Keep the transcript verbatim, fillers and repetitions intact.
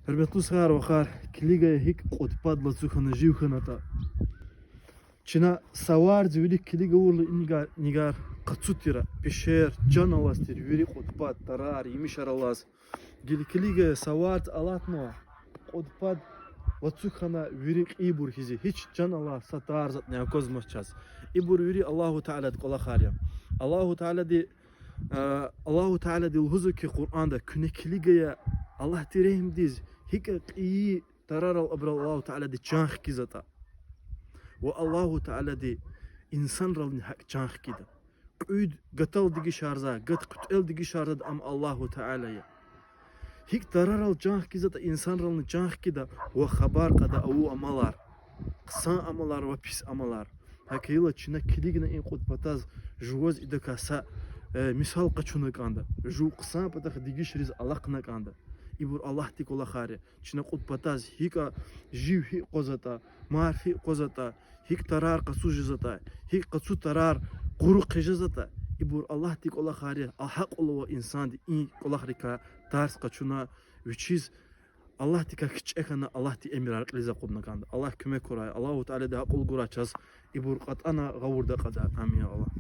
Гьуьрметлу стхаяр-вахар, килигая гьикӀ кьуд пад лацу хьана жив хьанатӀа. Чна са варз вилик килигайла, инигар, инигар къацу тир, пешер, чан алаз тир вири кьуд пад, тарар, емишар алаз. Гила килигая са варз алатнава, кьуд пад лацу хьана вири кьейибур хьиз, гьич чан алаз, са тарс затӀни аквазмач чаз. Ибур вири Аллагьу Тааладин кӀвалахар я. Аллагьу Таалади, а, Аллагьу Таалади лугьузва хьи Къуръанда: куьне килигая Аллагьдин регьимдиз, гьикӀ кьейи тарарал абурал Аллагьу Таалади чан хкизватӀа. Ва Аллагьу Таалади инсанрални гьакӀ чан хкида. Кьуьд гатал дегишарза, гат хъуьтӀел дегишарзада ам Аллагьу Таала я. ГьикӀ тарарал чан хкизватӀа, инсанрални чан хкида ва хабар кьада авур амалар, хъсан амалар ва пис амалар. ГьакӀ хьайила чна килигна и кьуд патаз, жуваз идакай са, э, мисал къачуна кӀанда. Жув хъсан патахъ дегишариз алахъна кӀанда. Ибур Аллагьдин кӀвалахар я. Чна кьуд патаз гьикӀ жив гьикӀ къвезватӀа, марф гьикӀ къвезватӀа, гьикӀ тарар къацу жезватӀа, гьикӀ къацу тарар къуру хъжезватӀа, ибур Аллагьдин кӀвалахар я. Гьакьван инсанди и кӀвалахрикай тарс къачуна, вичиз Аллагьдикай кичӀе хьана, Аллагьдин эмирар кьилиз акъудна кӀанда. Аллагь куьмек гурай, Аллагьу Таалади акьул гурай чаз ибур кьатӀана гъавурда кьада. Амин, я Аллагь.